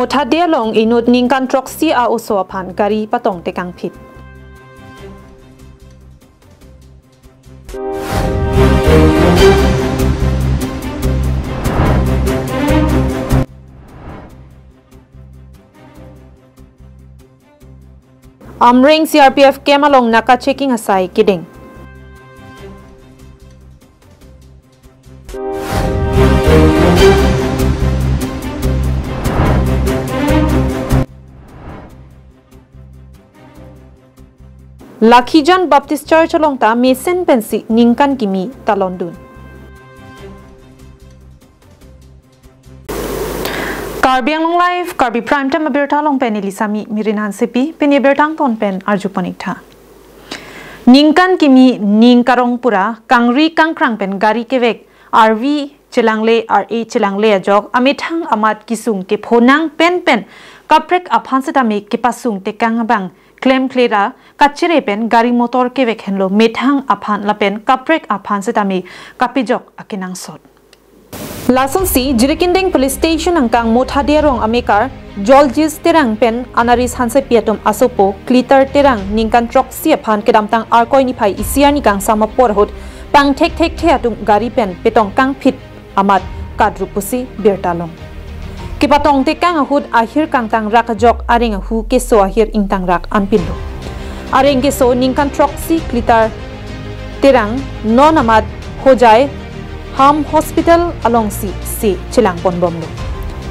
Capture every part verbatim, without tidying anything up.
Mothade along inut ningkan throksi a-oso aphan gari patong tekangphit. Amreng C R P F camp along naka checking asai kedeng. Lakhijan Baptist Church along ta mesen pensi ningkan kimi talondun. Karbi Anglong Live, Karbi Prime Time abirta along pen neli Sami Mirin Hansepi, pini abirta angton pen arjupon ik tha. Ningkan kimi ning karong pura, kangri kangkrang pen gari kevek, arvi chelangle, ar-e chelangle ajok, amethang amat kesung kephonang pen pen, kaprek aphan setame kepasung tekang abang, klemkle ra, kachere pen gari motor kevek henlo methang aphan lapen kaprek aphan setame kapejok akenangsot. Lasonsi, Jirikindeng Police Station angkang Mothade arong amekar, Joljis Terang pen Anaris Hansepi atum asopo, Klitar Terang ningkan throksi aphan kedamtang Arkoi niphai isi arni kangsam apor ahut, pangthek thekthe atum gari pen petong kangphit amat kadrup pusi birta long. Kepatong tekang ahut ahir kangtang rak ajok areng ahu keso ahir ingtang rak anpinlo. Areng keso ningkan throksi Klitar Terang non amat Hojai Ham Hospital alongsi se chelangpon bomlo.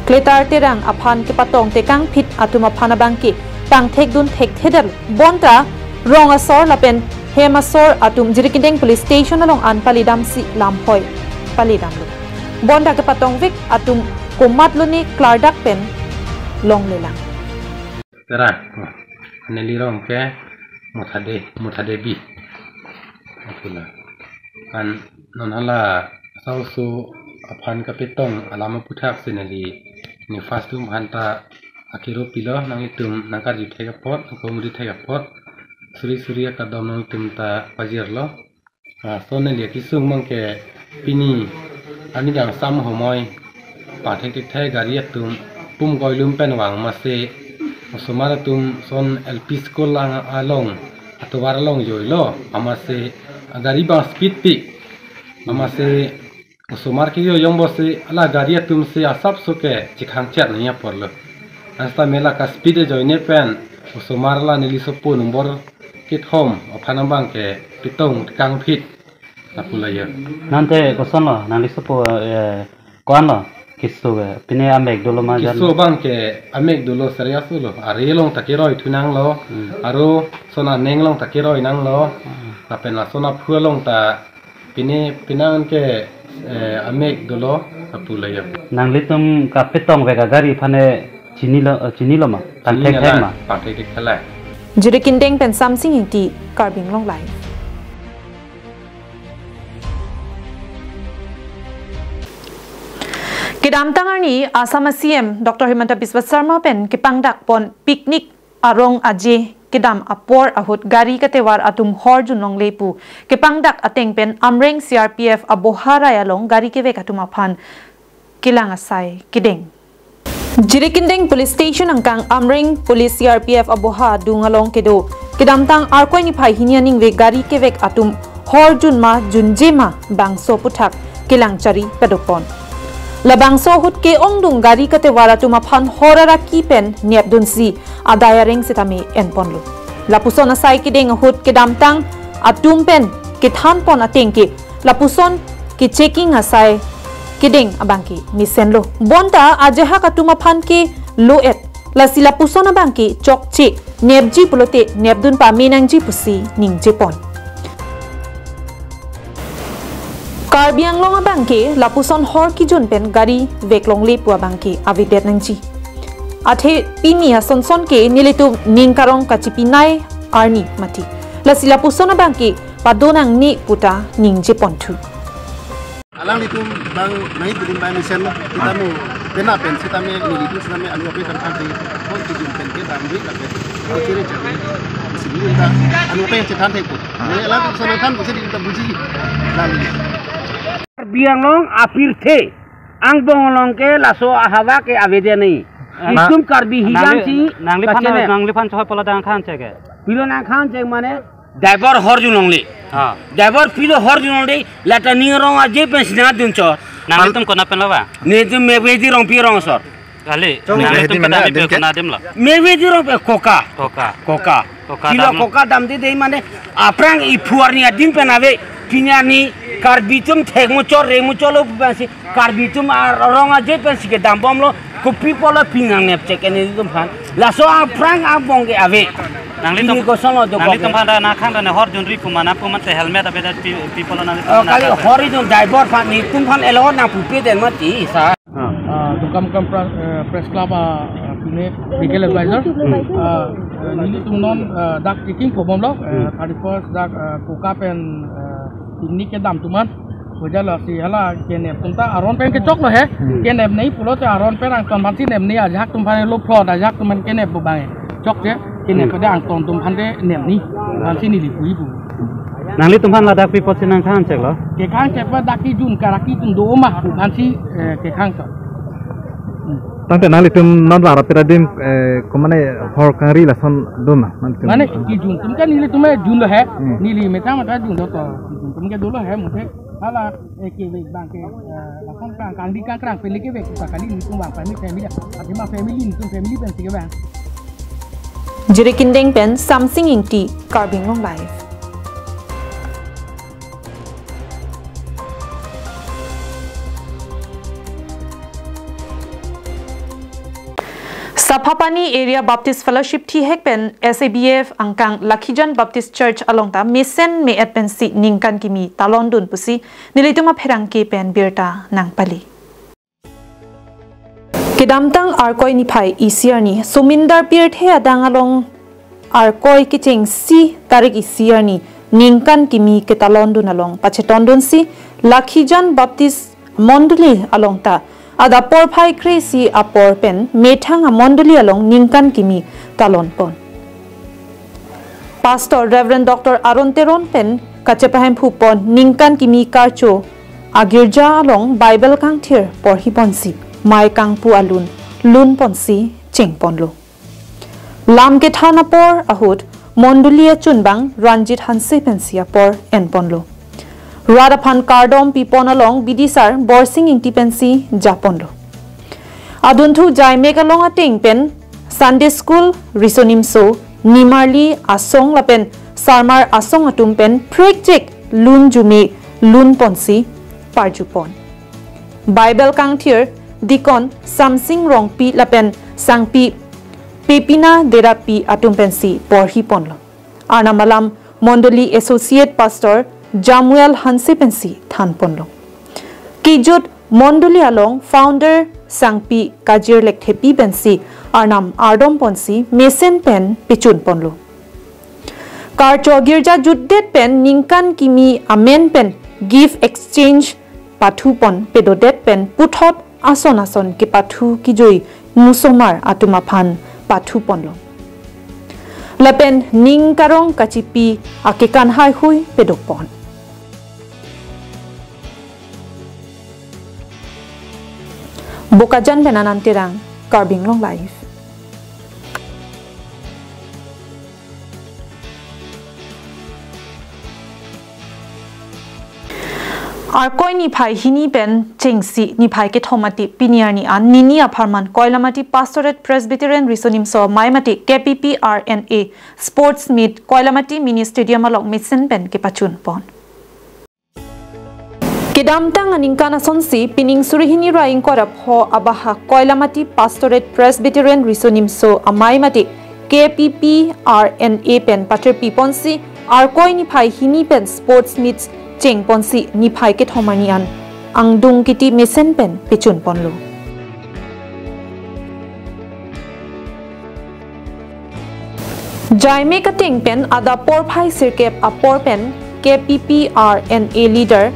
Klitar Terang aphan kepatong tekangphit atum aphan abangke pangthekdun thekthedetlo. Bonta rong asor lapen hem asor atum Jirikindeng Police Station along an palidamsi lamhoi palidamlo. Bonta kepatongvek atum komatlo ne klardak pen longlelang. Terang, oh, neli rong ke Mothade, Mothade B. Apula. An non hala sausu aphan kapetong alam aputhaksi neli ne first atum aphan ta akiro pilo, nanglitum nangkarju thek apot, nangkomri thek apot, suri suri akadom nanglitum ta pajirlo. Ah, so neli akesung abangke pini arni kangsam ahomoi pangthek thekthe gari atum pum koilum pen vang amatsi osomar atum son L P school ang along atovar along joilo amatsi gari abang speed pik amatsi osomar kejojong bosi hala gari atumsi asapso ke chekhang chet nangji aporlo. Hasta mela ka speed ajoine pen osomar hala neli sopo nombor kethom aphan abangke petong kangphit apula ya. Nangte kosonlo, nangli sopo, eh, ko-anlo keso ke, pine amek dolo ma jan? Keso abangke amek dolo, serious lo. Ari along ta keroi thu nanglo, Hmm. Aro son aneng along ta keroi nanglo, Hmm. Lapen lason aphu along ta pine penang ke, eh, amek dolo apula ya. Nanglitum kapetongvek agari aphane chinilo, eh, chinilo ma? Pangthek thek ma? Pangthek thek thalai. Jirikindeng pen Samsing Ingti, Karbi Anglong Live. Kedamtang arni Assam a-C M Doctor Himanta Biswa Sarma pen kepangdakpon picnic arong aje kedam apor ahut gari katevar atum horjun longle pu kepangdak ateng pen Amreng C R P F aboha rai along gari kevek atum aphan kelang asai kedeng. Jirikindeng Police Station angkang Amreng Police C R P F aboha adung along kedo kedamtang Arkoi niphai hini aningve gari kevek atum horjun ma junje ma bangso aputhak kelang chari padopon. Labangso ahut ke-ongdung gari katevar atum aphan hor araki pen nepdunsi adai areng setame enponlo. Lapuson asai kedeng ahut kedamtang atum pen kethanpon ateng ke lapuson kechecking asai kedeng abangke mesenlo. Bonta ajahak atum aphan ke lo-et. Lasi lapuson abangke chokche nepji pulote nepdun pame nangji pusi ningjepon. Karbi Anglong abangke lapuson hor kejun pen gari veklongle pu abangke avedet nangji. Athe pini asonson ke nelitum ning karong kachipinai arni mati. Lasi lapuson abangke padonangne puta ningjeponthu. Alanglitum bang nai budim bai mesen lo. Kita mu pena pen sitame nelitum sitame anu ape kan kan te. Hor kejun pen kedam ri lapen kiri cari. Sini ta anu ape chethan te put. Nai alanglitum sana than bisa di kita buji. Lalu. Karbi Anglong apirthe angbong along ke laso ahawa ke avedet nangji. Itum Karbi hijan si nangliphan, kachene. Nangliphan choi polo nangkhan cheke. Pilo nangkhan chek mane driver horjun longle. Ha. Driver pilo horjun longle, lata ning arong aje pen sina dunchot. Nanglitum konat pen lo ba? Netum Mevedi Rongpi arongsor. Kali. Chong nanglitum Mevedi kedam mana, ipe din ke? Konat adim lo? Mevedi Rongpi, Koka. Koka. Koka. Koka. Pilo dam. Koka damde de mane aphrang iphu arni adim pen ave, pini arni Karbi atum thek muchot, re muchot lo pu pensi Karbi atum arong aje pensi kedam bomlo, kopi polo pini nangnep chek ke netum aphan. Laso aphrang abong ke ave. Nanglitum, pini kosonlo dokok nanglitum ke. Aphan da nangkhan da ne horjunri pu mana pu mate helmet ave da pi, pi polo nanglitum. Oh, kali nangkhan da. Horjun driver aphan netum aphan elo nangpupe den mati sa. Ah. Ah, Dukamukam pra-, eh, Press Club, ah, ah, pine legal advisor. Hmm. Ah, eh, nelitum non, ah, dak checking ko bomlo, eh, hmm, thirty-first dak, ah, Koka pen, ah, picnic kedam atum an. Hoja lasi hala kenep atum ta aron pen kechok lo he. Hmm. Kenep nei pulote aron pen angton aphansi nep nei, ajahak atum aphan lo plot, ajahak atum aphan kenep bo bang. Chokche, kenep, hmm, pada angton atum aphan de nep nei. Aphansi neli pui pu. Nanglitum aphan ladak pi apotsi nangkhan chek lo? Kekhang chek pa dak kejun karaki atum do ma pu aphansi, eh, kekhang chek. Hmm. Tangte nanglitum non vang ra pira dim, eh, ko mane hor kangri lason do ma nanglitum? Mane kejun atum kan nelitum jun lo he. Hmm. Neli methang methang jun lo to. Kejun atum ke dolo he muthe. Hala, eh, kevek abang ke, eh, lason kang, kangri kangkrang pele kevek ta kali nelitum abang family, family. Athema family nelitum family pensi kevang. Jirikindeng pen Samsing Ingti, Karbi Anglong Live. Saphapani Area Baptist Fellowship thihek pen S A B F angkang Lakhijan Baptist Church along ta mesen me-et pensi ningkan kimi talon dun pusi nelitum apherangke pen birta nangpali. Kedamtang Arkoi niphai isi arni Sumindar pirthe adang along Arkoi kechengsi tarik isi arni ningkan kimi ketalon dun along pacheton dunsi Lakhijan Baptist Mondoli along ta adap porphai kre-isi apor pen methang amondoli along ningkan kimi talon pon. Pastor Reverend Doctor Aaron Teron pen kachepahemphu pon ningkan kimi karcho agirja along Bible kangthir porhi ponsi, mei kangpu alun lun ponsi cheng ponlo. Lam kethan apor ahut mondoli achunbang Ranjit Hanse pensi apor en ponlo. Rat aphan kardom pi pon along bidisar Borsing Ingti pensi ja ponlo. Adunthu jaimek along ateng pen Sunday School, Riso Nimso, Nimarli Asong lapen Sarmar Asong atum pen prekjek lun jume lun ponsi parju pon. Bible kangthir Deacon Samsing Rongpi lapen Sangpi Pepina Derapi atum pensi porhi ponlo. Arnam alam Mondoli Associate Pastor Jamuel Hanse pensi than ponlo. Kejut Mondoli along founder Sangpi Kajir Lekthepi pensi arnam ardom ponsi mesen pen pechun ponlo. Karcho girja jutdet pen ningkan kimi amen pen gift exchange pathu pon pedodet pen puthot ason ason kepathu kejui musomar atum aphan pathu ponlo. Lapen ning karong kachipi akekan haihui pedo pon. Bokajan pen Anand Terang, Karbi Anglong Live. Arkoi niphai hini pen chengsi niphai kethom mate pini arni an nini apharman Koilamati Pastorate Presbyterian Riso Nimso Amei mate K P P R N A Sports Meet Koilamati Mini Stadium along mesen pen kepachun pon. Kedamtang aningkan asonsi pining suri hini ra ingkoi ra pho abaha Koilamati Pastorate Presbyterian Riso Nimso Amei mate K P P R N A pen paterpi ponsi Arkoi niphai hini pen sports meets cheng ponsi niphai kethom arni an angdung kiti mesen pen pechun ponlo. Jaimek ateng pen adap porphai sirkep apor pen K P P R N A leader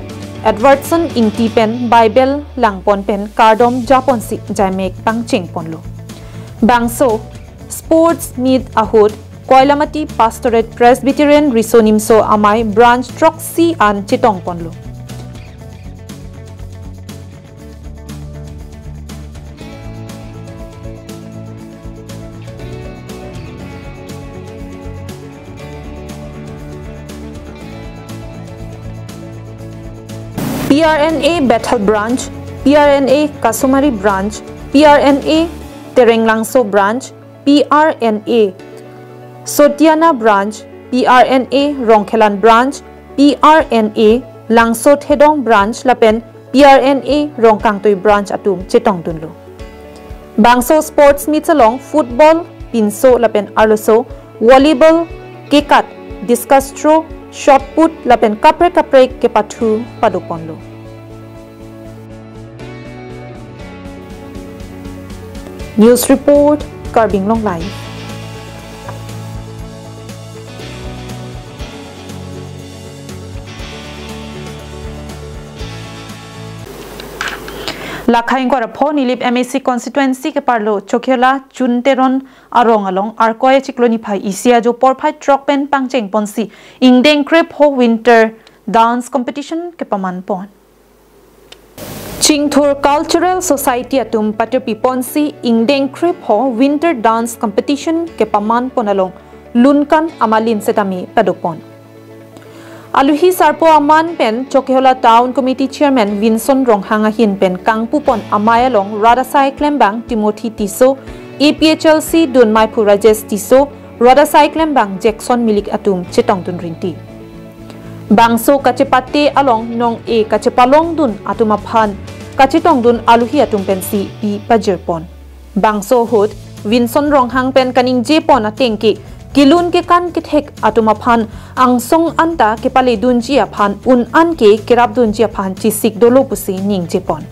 Edwardson Ingti pen Bible langpon pen kardom japonsi jaimek pangcheng ponlo. Bangso sports meet ahut Koilamati Pastorate Presbyterian Riso Nimso Amei branch throksi an chetong ponlo. P R N A Bethel Branch, P R N A Kasumari Branch, P R N A Terenglangso Branch, P R N A Sotiana Branch, P R N A Rongkhelan Branch, P R N A Langsothedong Branch lapen P R N A Rongkangtui Branch atum chetongdunlo. Bangso sports meets along football, pinso lapen arloso, volleyball, kekat, discus throw, shot put lapen kaprek kaprek kepathu padoponlo. News report, Karbi Anglong Live. Lakha ingkoi ra pho Nilip M A C constituency keparlo Chokihola Chun Teron arong along Arkoi achiklo niphai isi ajo porphai throk pen pangcheng ponsi ingdeng krepho winter dance competition kepaman pon. Chingthur Cultural Society atum patirpi ponsi ingdeng krepho winter dance competition kepaman pon along Lunkan Amalin setame padopon. Aluhi sarpo aman pen Chokihola Town Committee Chairman Vinson Ronghang ahin pen kangpupon amei along rat asai klembang Timothy Tisso, A P H L C dunmeiphu Rajesh Tisso, rat asai klembang Jackson Milik atum chetongdun rinti. Bangso kachepate along nong-e kachepalongdun atum aphan kachetongdun aluhi atum pensi pi pajirpon. Bangso ahut Vinson Ronghang pen kaningjepon ateng ke kelun kekan kethek atum aphan angsong anta kepaledunji aphan un an ke kerapdunji aphan chesik dolo pusi ningjepon.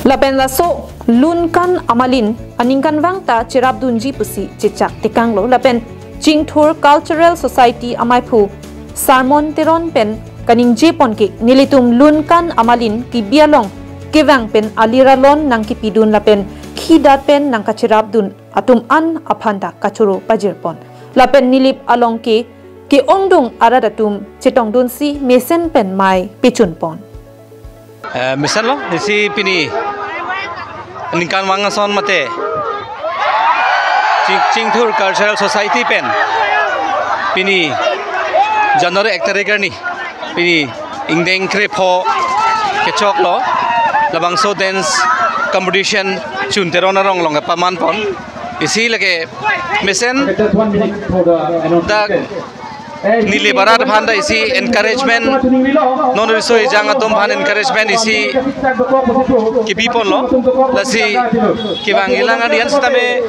Lapen laso Lunkan Amalin aningkanvang ta cherapdunji pusi chechak tekanglo lapen Chingthur Cultural Society ameiphu Sarmon Teron pen kaningjepon ke nelitum Lunkan Amalin kebi along kevang pen alir alon nangkepidun lapen khidat pen nangkacherapdun atum an aphan ta kachoro pajirpon. Lapen Nilip along ke ke-ongdung arat atum chetongdunsi mesen pen mei pechunpon. Eh, mesenlo, isi pini ningkanvang ason mate Ching-, Chingthur Cultural Society pen pini January ek tarik arni pini ingdeng krepho kechoklo labangso dance competition Chun Teron arong along kepaman pon. Isi lake mesen dak Nilip arat aphan ta isi encouragement, non riso ejang atum aphan encouragement isi kebiponlo. Lasi kevang ilang an yan setame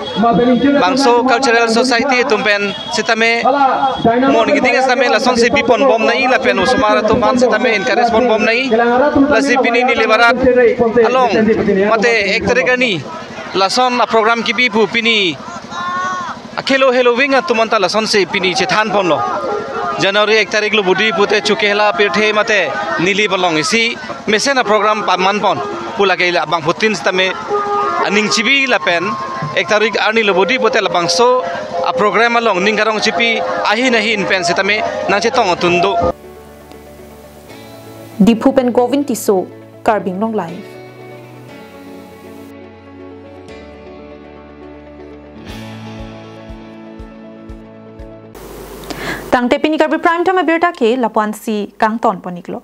bangso Cultural Society atum pen setame mon keding setame lasonsi bipon bom nai lapen osomar atum aphan setame encourage pon bom nai. Lasi pini Nilip arat along mate ek tarik arni lason aprogram kebi pu pini akhelo heloving atum anta lasonsi pini chethanponlo. January ek tarik lo budi pute Chokihola pirthe mate Nilip along isi mesen aprogram pamanpon pu lake labangphutin setame aning chibi lapen ek tarik arni lo budi pute labangso aprogram along ning karong chipi ahin ahin pen setame nangchetong atun do. Diphu pen Govind Tisso, Karbi Anglong Live. Tangte pini Karbi Prime Time abirta ke lapu-ansi kangtonpon-iklo.